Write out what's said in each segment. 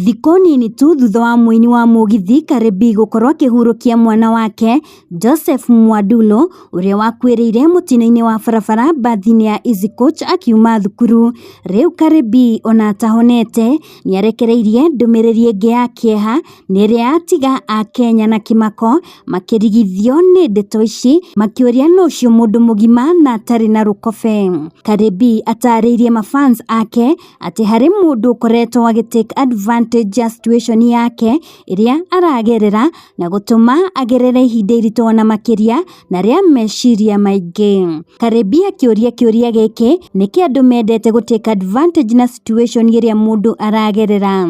Thikũ nini tu thutha wa mũini wa mũgithi Cardi B gũkorwo akĩhurũkia mwana wake Joseph Mwadulo ũrĩa wakuĩrĩire mũtino-inĩ wa barabara mbathi-inĩ ya Easy Coach akiuma thukuru. Rĩu Cardi B ona atahonete nĩarekereirie ndũmĩrĩri ĩngĩ ya kĩeha na ĩrĩa yatiga akenya na kĩmako makĩrigithio nĩ ndeto ici makĩũria nũ ũcio mũndũ mũgima na atarĩ na rũkobe. Cardi B atarĩirie mafans ake atĩ harĩ mũndũ ũkoretwo agĩ take advantage ya situation yake ĩrĩa aragerera na gũtũma agerere ihinda iritũ ona makĩria na rĩa meciria maingĩ. Cardi B akĩũria kĩũria gĩkĩ, nĩkĩ andũ mendete gũ take advantage na situation ĩrĩa mũndũ aragerera?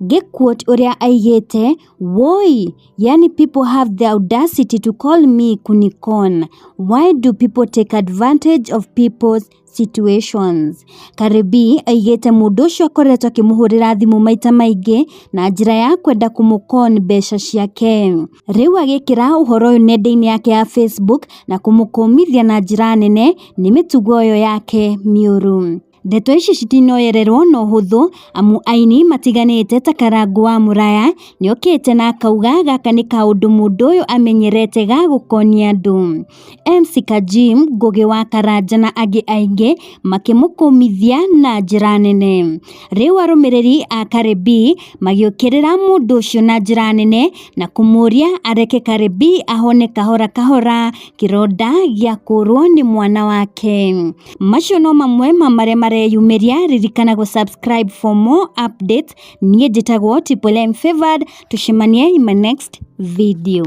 Ngĩ quote ũrĩa aigĩte, "Woi, yani people have the audacity to call me kunikon. Why do people take advantage of people's situations?" Cardi B aigĩte mũndũ ũcio akoretwo akĩmũhũrĩra thimũ maita maingĩ na njĩra ya kwenda kũmũkon mbeca ciake. Rĩu agĩkĩra ũhoro ũyũ nenda-inĩ yake ya Facebook na kũmũkũmithia na njĩra nene nĩ mĩtugo ĩyo yake mĩũru. Ndeto ici citinoyererwo na ũhũthũ amu aini matiganĩte ta Karangũ wa Mũraya nĩokĩte na akauga gaka nĩ kaũndũ mũndũ ũyũ amenyerete ga gũkonia andũ. MC Kajim, Ngũgĩ wa Karanja na angĩ aingĩ makĩmũkũmithia na njĩra nene. Rĩu arũmĩrĩri a Cardi B magĩũkĩrĩra mũndũ ũcio na njĩra nene na kũmũria areke Cardi B ahone kahora kahora kĩronda gĩa kũrwo nĩ mwana wake. Macio no mamwe ma marĩa mareyumĩria, ririkana gũ subscribe for more updates. Niĩ njĩtagwo Triple M Favored, tucemanie in my next video.